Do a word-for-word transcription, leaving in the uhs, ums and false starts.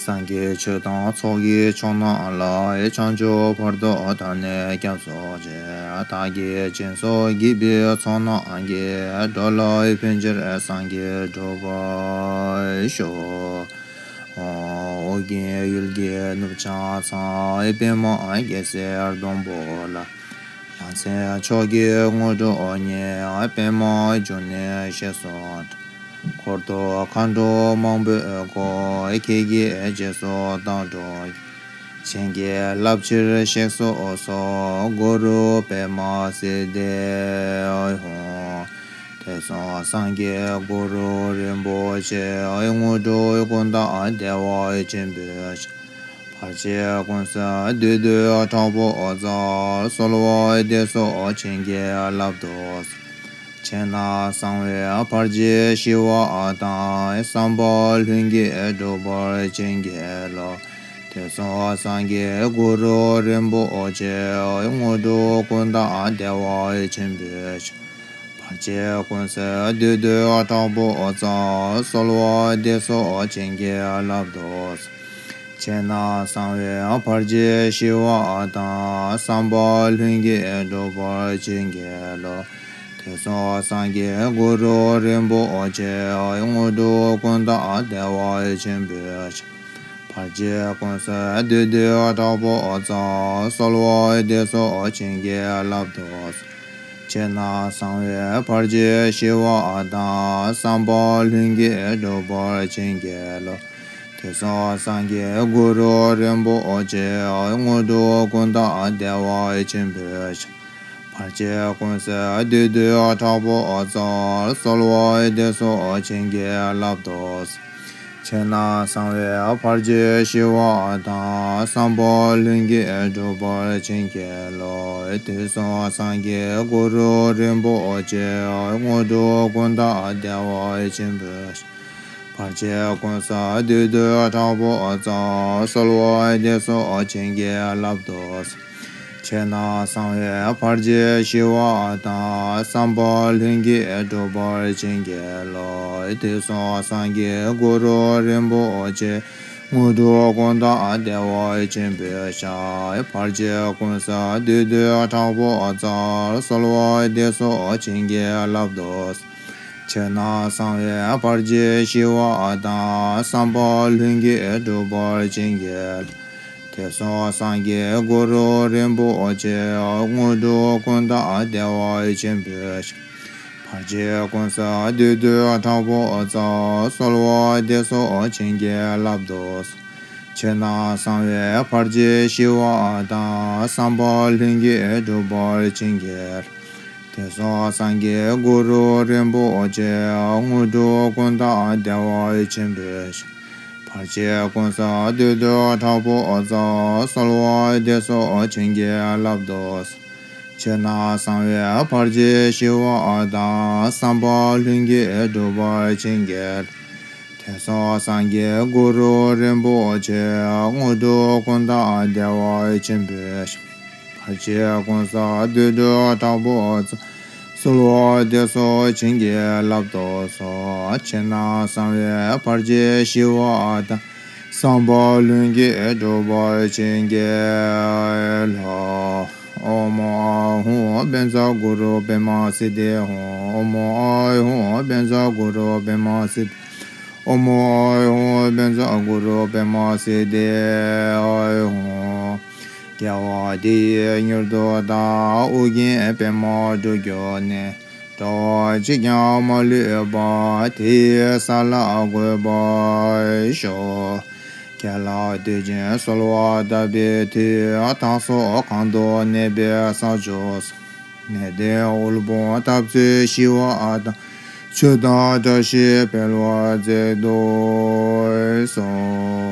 སངས་རྒྱས་ཆོས་དང་ཚོགས་ཀྱི་མཆོག་རྣམས་ལ། བྱང་ཆུབ་བར་དུ་བདག་ནི་སྐྱབས་སུ་མཆི། བདག་གིས་སྦྱིན་སོགས་བགྱིས་པའི་ཚོགས་རྣམས་ཀྱིས། འགྲོ་ལ་ཕན་ཕྱིར་སངས་རྒྱས་འགྲུབ་པར་ཤོག། ཨོ་རྒྱན་ཡུལ་གྱི་ནུབ་བྱང་མཚམས། པདྨ་རྒྱལ་སྲས་སྡོང་པོ་ལ། ཡ་མཚན་མཆོག་གི་དངོས་གྲུབ་བརྙེས། པདྨ་འབྱུང་གནས་ཞེས་སུ་གྲགས། འཁོར་དུ་མཁའ་འགྲོ་མང་པོས་བསྐོར། ཁྱེད་ཀྱི་རྗེས་སུ་བདག་འགྲོ། བྱིན་གྱིས་བརླབ་ཕྱིར་གཤེགས་སུ་གསོལ། གུ་རུ་པདྨ་སིདྡྷི་ཧཱུྃ། དུས་གསུམ་སངས་རྒྱས་གུ་རུ་རིན་པོ་ཆེ། དངོས་གྲུབ་ཀུན་བདག་བདེ་བ་ཆེན་པོའི་ཞིང་། བར་ཆད་ཀུན་སེལ་བདུད་འདུལ་དྲག་པོ་རྩལ། གསོལ་བ་འདེབས་སོ་བྱིན་གྱིས་བརླབ་ཏུ་གསོལ། ཕྱི་ནང་གསང་བའི་བར་ཆད་ཞི་བ་དང་། བསམ་པ་ལྷུན་གྱིས་འགྲུབ་པར་བྱིན་གྱིས་རློབས། དུས་གསུམ་སངས་རྒྱས་གུ་རུ་རིན་པོ་ཆེ། དངོས་གྲུབ་ཀུན་བདག་བདེ་བ་ཆེན་པོའི་ཞིང་། བར་ཆད་ཀུན་སེལ་བདུད་འདུལ་དྲག་པོ་རྩལ། གསོལ་བ་འདེབས་སོ་བྱིན་གྱིས་བརླབ་ཏུ་གསོལ། ཕྱི་ནང་གསང་བའི་བར་ཆད་ཞི་བ་དང་། བསམ་པ་ལྷུན་གྱིས་འགྲུབ་པར་བྱིན་གྱིས་རློབས། དུས་གསུམ་སངས་རྒྱས་གུ་རུ་རིན་པོ་ཆེ། དངོས་གྲུབ་ཀུན་བདག་བདེ་བ་ཆེན་པོའི་ཞིང་། བར་ཆད་ཀུན་སེལ་བདུད་འདུལ་དྲག་པོ་རྩལ། གསོལ་བ་འདེབས་སོ་བྱིན་གྱིས་བརླབ་ཏུ་གསོལ། ཕྱི་ནང་གསང་བའི་བར་ཆད་ཞི་བ་དང་། བསམ་པ་ལྷུན་གྱིས་འགྲུབ་པར་བྱིན་གྱིས་རློབས། དུས་གསུམ་སངས་རྒྱས་གུ་རུ་རིན་པོ་ཆེ། དངོས་གྲུབ་ཀུན་བདག་བདེ་བ་ཆེན་པོའི་ཞིང་། བར་ཆད་ཀུན་སེལ་བདུད་འདུལ་དྲག་པོ་རྩལ། གསོལ་བ་འདེབས་སོ་བྱིན་གྱིས་བརླབ་ཏུ་གསོལ། ཕྱི་ནང་གསང་བའི་བར་ཆད་ཞི་བ་དང་། བསམ་པ་ལྷུན་གྱིས་འགྲུབ་པར་བྱིན་གྱིས་རློབས། དུས་གསུམ་སངས་རྒྱས་གུ་རུ་རིན་པོ་ཆེ། དངོས་གྲུབ་ཀུན་བདག་བདེ་བ་ཆེན་པོའི་ཞིང་། བར་ཆད་ཀུན་སེལ་བདུད་འདུལ་དྲག་པོ་རྩལ། གསོལ་བ་འདེབས་སོ་བྱིན་གྱིས་བརླབ་ཏུ་གསོལ། ཕྱི་ནང་གསང་བའི་བར་ཆད་ཞི་བ་དང་། བསམ་པ་ལྷུན་གྱིས་འགྲུབ་པར་བྱིན་གྱིས་རློབས། དུས་གསུམ་སངས་རྒྱས་གུ་རུ་རིན་པོ་ཆེ། དངོས་གྲུབ་ཀུན་བདག་བདེ་བ་ཆེན་པོའི་ཞིང་། བར་ཆད་ཀུན་སེལ་བདུད་འདུལ་དྲག་པོ་རྩལ། གསོལ་བ་འདེབས་སོ་བྱིན་གྱིས་བརླབ་ཏུ་གསོལ། ཕྱི་ནང་གསང་བའི་བར་ཆད་ཞི་བ་དང་། བསམ་པ་ལྷུན་གྱིས་འགྲུབ་པར་བྱིན་གྱིས། དུས་གསུམ་སངས་རྒྱས་གུ་རུ་རིན་པོ་ཆེ། དངོས་གྲུབ་ཀུན་བདག་བདེ་བ་ཆེན་པོའི་ཞིང་། བར་ཆད་ཀུན་སེལ་བདུད་འདུལ་དྲག་པོ་རྩལ། གསོལ་བ་འདེབས་སོ་བྱིན་གྱིས་བརླབ་ཏུ་གསོལ། ཕྱི་ནང་གསང་བའི་བར་ཆད་ཞི་བ་དང་། བསམ་པ་ལྷུན་གྱིས་འགྲུབ་པར་བྱིན་གྱིས། དུས་གསུམ་སངས་རྒྱས་གུ་རུ་རིན་པོ་ཆེ། དངོས་གྲུབ་ཀུན་བདག་བདེ་བ་ཆེན་པོའི་ཞིང་། བར་ཆད་ཀུན་སེལ་བདུད་འདུལ་དྲག་པོ་རྩལ། གསོལ་བ་འདེབས་སོ་བྱིན་གྱིས་བརླབ་ཏུ་གསོལ། ཕྱི་ནང་གསང་བའི་བར་ཆད་ཞི་བ་དང་། བསམ་པ་ལྷུན་གྱིས་འགྲུབ་པར་བྱིན་གྱིས། དུས་གསུམ་སངས་རྒྱས་གུ་རུ་རིན་པོ་ཆེ། དངོས་གྲུབ་ཀུན་བདག་བདེ་བ་ཆེན་པོའི་ཞིང་། བར་ཆད་ཀུན་སེལ་བདུད་འདུལ་དྲག་པོ་རྩལ། གསོལ་བ་འདེབས་སོ་བྱིན་གྱིས་བརླབ་ཏུ་གསོལ། ཕྱི་ནང་གསང་བའི་བར་ཆད་ཞི་བ་དང་། བསམ་པ་ལྷུན་གྱིས་འགྲུབ་པར་བྱིན་གྱིས་རློབས། ཨོཾ་ཨཱཿཧཱུྃ་བཛྲ་གུ་རུ་པདྨ་སིདྡྷི་ཧཱུྃ། ཨོཾ་ཨཱཿཧཱུྃ་བཛྲ་གུ་རུ་པདྨ་སིདྡྷི། ཨོཾ་ཨཱཿཧཱུྃ་བཛྲ་གུ་རུ་པདྨ་སིདྡྷི་ཧཱུྃ། དགེ་བ་འདི་ཡིས་མྱུར་དུ་བདག། ཨོ་རྒྱན་པདྨ་འབྱུང་གནས། འགྲོ་བ་གཅིག་ཀྱང་མ་ལུས་པ། དེ་ཡི་ས་ལ་འགོད་པར་ཤོག། དགེ་ལེགས་དུས་ཆེན་གསོལ་བ་བཏབ་པའི་མཐུས། བདག་སོགས་གང་དུ་གནས་པའི་ས་ཕྱོགས་སུ། གནས་བརྟན་དབུལ་ཕོངས་འཐབ་རྩོད་ཞི་བ་དང་། ཆོས་དང་བཀྲ་ཤིས་འཕེལ་བར་མཛད་དུ་གསོལ།